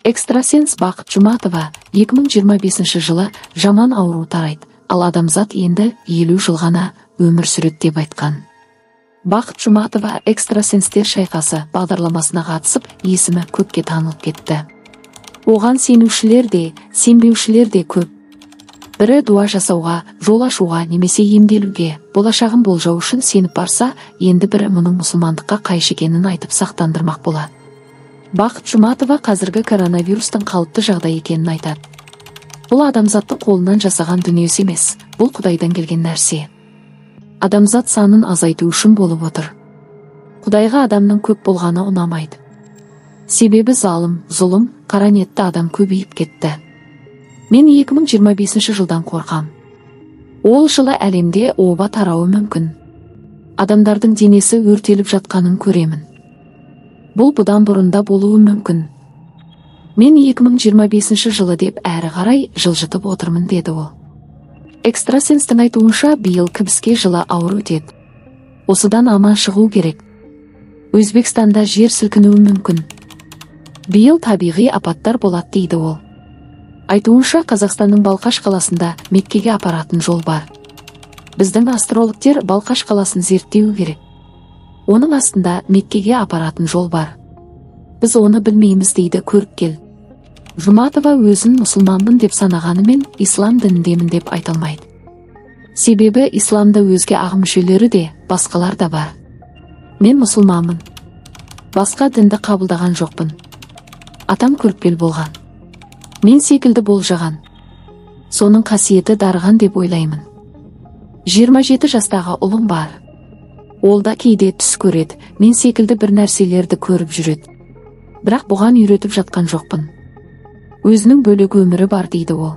Экстрасенс Бақыт Жұматова 2025 жылы жаман ауру тарайды, ал адамзат енді 50 жыл ғана өмір сүреді деп айтқан. Бақыт Жұматова «Экстрасенстер шайқасы» бағдарламасына қатысып, есімі көпке танылып кетті. Оған сенушілер де, сенбеушілер де көп. Бірі дуа жасауға, жол ашуға немесе емделуге, болашағын болжау үшін сеніп барса, енді бірі мұның мұсылмандыққа қайшы екенін айтып сақтандырмақ болады. Бақыт Жұматова қазіргі коронавирустың қалыпты жағдай екенін айтады. Бұл адамзаттың қолынан жасаған дүниесі емес, бұл Құдайдан келген нәрсе. Адамзат санын азайту үшін болып отыр. Құдайға адамның көп болғаны ұнамайды. Себебі залым, зұлым, қара ниетті адам көбейіп кетті. Мен 2025 жылдан қорқам. Ол жылы әлемде оба тарауы мүмкін. Адамдардың денесі өртеліп жатқанын көремін. Бұл бұдан бұрында болуы мүмкін. Мен 2025 жылы деп әрі қарай жылжытып отырмын, деді ол. Экстрасенстің айтуынша, биыл кібіске жылы ауыр өтеді. Осыдан аман шығу керек. Өзбекстанда жер сілкінуі мүмкін. Биыл табиғи апаттар болады, дейді ол. Айтуынша, Қазақстанның Балқаш қаласында Меккеге апаратын жол бар. Біздің астрологтер Балқаш қаласын зерттеу керек. Оның астында Меккеге апаратын жол бар. Біз оны білмейміз, дейді көріпкел. Жұматова өзін мұсылманмын деп санағанымен, ислам дініндемін деп айта алмайды. Себебі исламда өзге ағым мүшелері де, басқалар да бар. Мен мұсылманмын. Басқа дінді қабылдаған жоқпын. Атам көріпкел болған. Мен секілді болжаған. Соның қасиеті дарыған деп ойлаймын. 27 жастағы ұлым бар. Ол да кейде түс көреді, мен секілді бір нәрселерді көріп жүреді. Бірақ бұған үйретіп жатқан жоқпын. Өзінің бөлек өмірі бар, дейді ол.